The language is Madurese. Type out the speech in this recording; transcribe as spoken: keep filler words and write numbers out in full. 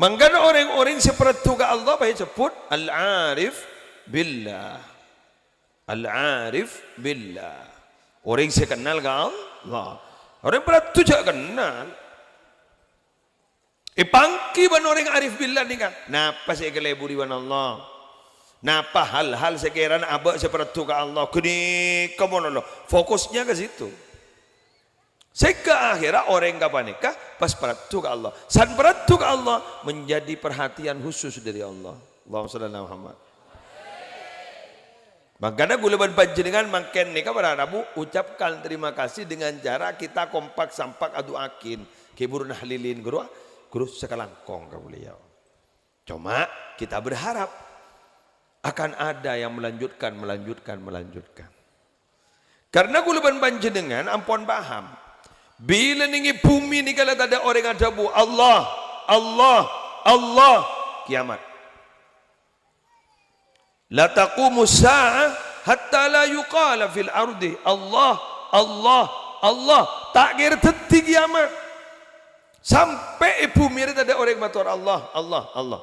Mangkana orèng-orèng sè paraddhu ka Allah pas èsebbhut al-arif billah. Al-arif billah. Orèng sè kennal ka Allah. Orèng paraddhu jhâ' kennal. Èpangghi bân orèng arif billah nèka, napa sè èkaleburi bân Allah? Napa hal-hal sè kèrana abâ' sè paraddhu ka Allah? Ghânèka mon Allah, fokusnya ke situ. Sehingga akhirnya orèng ghâpanèka pas paraddhu ka Allah. San paraddhu ka Allah menjadi perhatian khusus dari Allah. Allahumma shalli ala Muhammad. Mangkana kaulâ bân panjhennengngan mangkèn nèka para rabu ucapkan terima kasih dengan cara kita kompak sampak adu'akin. Ghi' buru nahlilin ghuru, ghuru sakalangkong kaulâ ya. Cuma kita berharap akan ada yang melanjutkan, melanjutkan, melanjutkan. Karena kaulâ bân panjhennengngan ampon paham. Bilâ nèng è bhumè nèka la tadâ' orèng adhâbu, "Allah, Allah, Allah," kiamat. "La taqumu sa'ah hatta la yuqala fil ardi, Allah, Allah, Allah." Ta' kèra dhâddhi kiamat. Sampè' è bhumè rè tadâ' orèng mator, "Allah, Allah, Allah."